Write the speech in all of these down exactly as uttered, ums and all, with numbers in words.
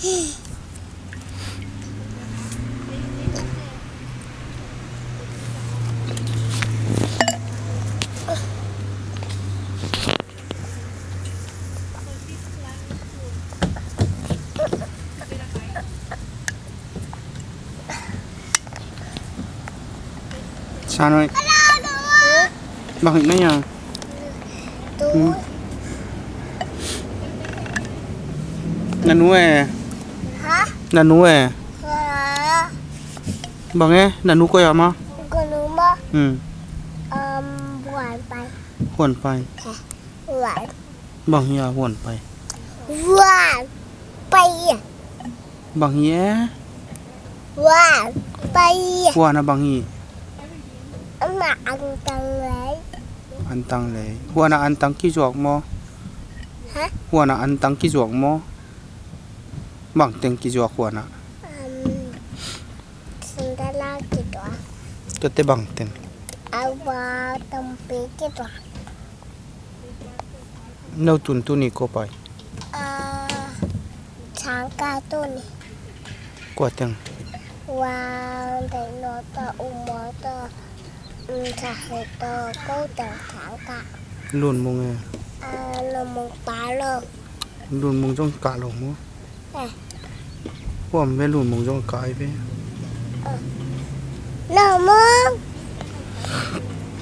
Sa noi. Bang hih na ya. Tu. Hmm. Na nu e. Ha? Na nu e. Ha. Bang e, na nu koi a ma? Ka nu ma. Hmm. Um, Huan Pai. Huan Pai. Ha. Huan. Bang hi a Huan Pai? Huan Pai. Bang hi e? Huan Pai. Huan a bang hi? Ama antang lei. Antang lei. Huan a antang kizuak maw? Ha? Huan a antang kizuak maw? Bang teng kizuak Huan a? Um, sandala kizuak. Tua te bang teng? Awa tampi kizuak. No tun tuni ko pai? Ah, changka tuni. Kua teng? Wang dei no to umo to, um, sahe to ko teng changka. Lunmung e? Ah, Lunmung pa lo. Lunmung zong kah lo mo? Eh. Huam ve Lunmung zong kah ai ve. Eh. Lunmung.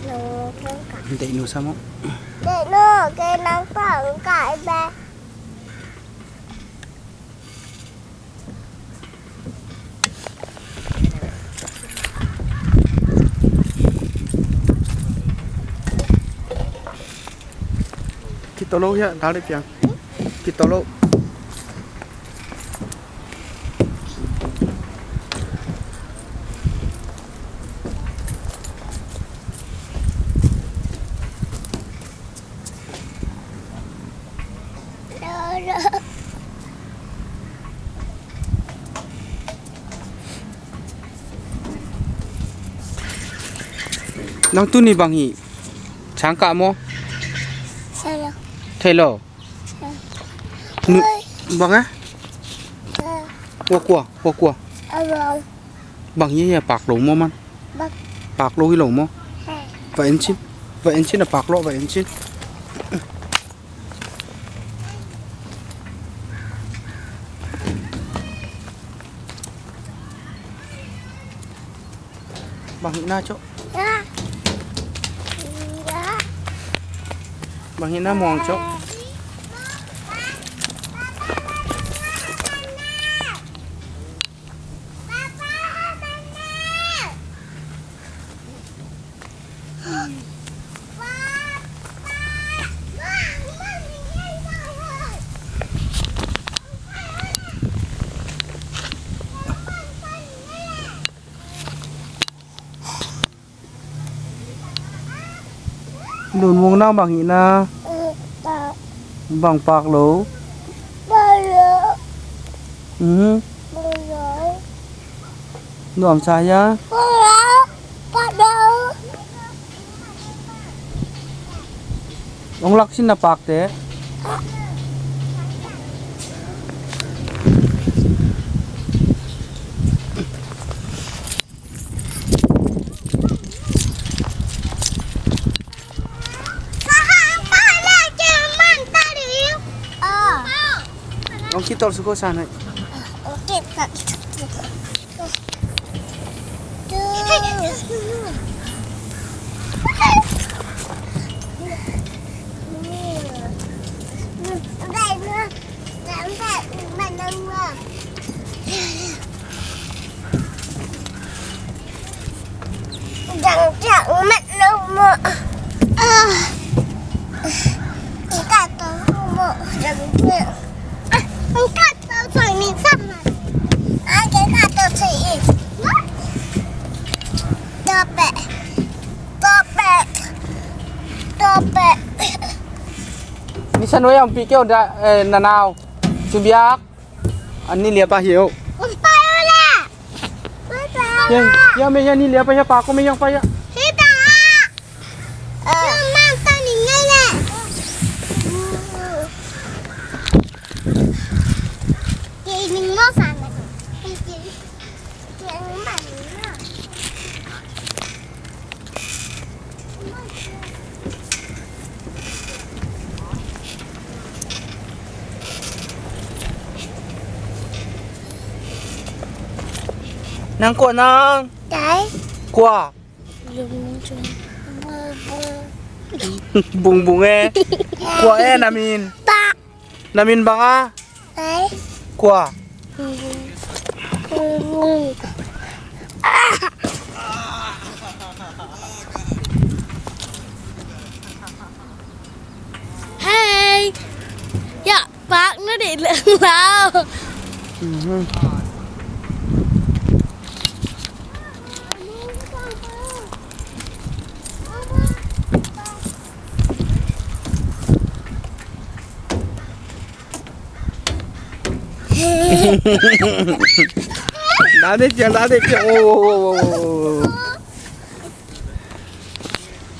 Lunmung zong kah. Deih nu sa mo? Deih nu, kei nang pa ung kah ai ve. Kitolo ya, dali piang. Kitolo. Nang tuni bang hi? Changka mo? Thei lo. Thei lo? Nu, bang e? Kua kua, kua kua. Bang hi a pak lo mo man? Pak lo hi lo mo? Va en chin. Va en chin a pak lo, va en chin. Bang hih na cok. Bang hih na muang cok. Lunmung nang bang hih na? Bang pak lo? Nuam sa hia? Ong lak sin na pakte. Ong kitol suko sanai. Ni sa nuai a umpi kei uh da, eh, nanau. Subiak. An ni liapa hi uh. Hian, hian me hian ni liapa hian pa ko me hian pa hian. Hi ta ha. Mang ta ni ngai le. Kei ning Nang kua nang? Kua? Bungbung e. Kua e na min? Na min bang a? Kua? Hei. Ya. Pak na deih leng lau. Dade ciang, dade ciang. Oh, oh, oh, oh, oh.